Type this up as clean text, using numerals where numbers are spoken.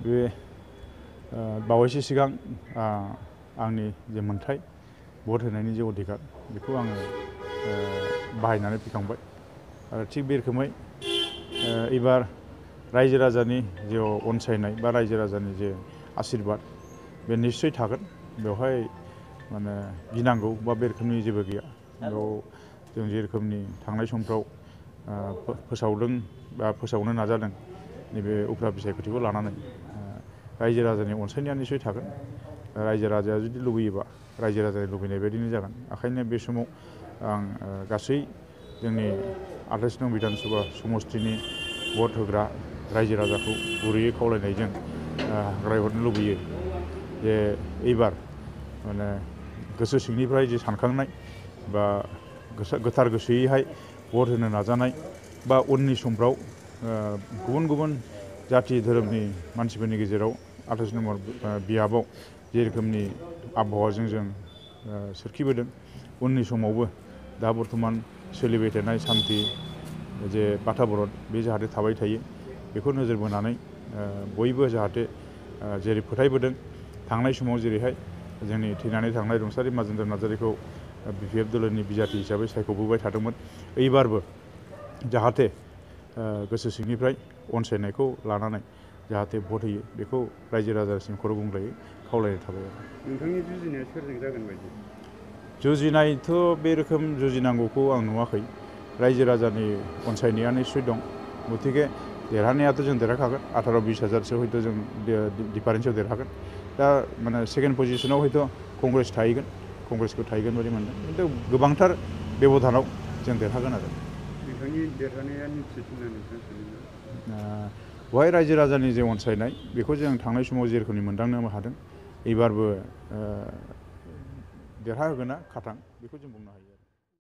बे बावैसो सिगां आंनि जे मोन्थाय भट होनायनि जे अधिकार बेखौ आङो बाहायनानै फैखांबाय आरो थिग बे रोखोमै एबार रायजो राजानि जे अनसायनाय बा रायजो राजानि जे आशीर्बाद बे निश्चय थागोन बेवहाय माने गिनांगौ बा बे रोखोमनि जेबो गैया। बेयाव जों जे रोखोमनि थांनाय समफ्राव फोसावदों बा फोसावनो नाजादों नैबे उफ्रा बिसायख'थिखौ लानानै रायजो राजानि अनसायनाया निश्चय थागोन। रायजो राजाया जुदि लुबैयोबा रायजो राजानि लुबैनाय बायदिनो जागोन। ओंखायनो बे समाव आं गासै जोंनि 28 नं बिधानसभा समस्तिनि भट होग्रा रायजो राजाखौ गुरैयै खावलायनायजों रायहरनो लुबैयो जे एबार माने गोसो सिंनिफ्राय जे सानखांनाय बा गोथार गोसोयैहाय भट होनो नाजानाय बा उननि समफ्राव गुबुन गुबुन जाथि धोरोमनि मानसिफोरनि गेजेराव 28 नम्बर बियाबाव जे रोखोमनि आबहावाजों जों सोरखिबोदों उननि समावबो दा बर्थमान सोलिबाय थानाय सान्थि जे बाताबरन बे जाहाथे थाबाय थायो बेखौ नोजोर बोनानै बयबो जाहाथे जेरै फोथायबोदों थांनाय समाव जेरैहाय जोंनि थैनानै थांनाय रुंसारि माजेन्द्र नार्जारिखौ BPF दोलोनि बिजाथि हिसाबै सायख'बोबाय थादोंमोन। एबारबो जाहाथे गोसो सिंनिफ्राय अनसायनायखौ लानानै जाहाथे भट होयो बेखौ रायजो राजासिम खर' गंग्लायै खावलायनाय थाबाय। नोंथांनि जुजिनाया सोरजों जागोन बायदि? जुजिनायथ' बे रोखोम जुजिनांगौखौ आं नुवाखै। रायजो राजानि अनसायनाया निश्चय दं। गतिके देरहानायाथ' जों देरहाखागोन। 18-20 हाजारसो हयथ' जों डिफारेन्सआव देरहागोन। दा माने सेकेन्ड पजिशनाव हयथ' कंग्रेस थाहैगोन। कंग्रेसखौ थाहैगोन बायदि मोनदों। खिन्थु गोबांथार बेब'धानाव जों देरहागोन आरो। नोंथांनि देरहानाया निश्चित होनना नोंथाङा सानो? बेवहाय रायजो राजानि जे अनसायनाय बेखौ जों थांनाय समाव जे रोखोमनि मोनदांनो हादों एबारबो देरहाहोगोना खाथां बेखौ जों बुंनो हायो।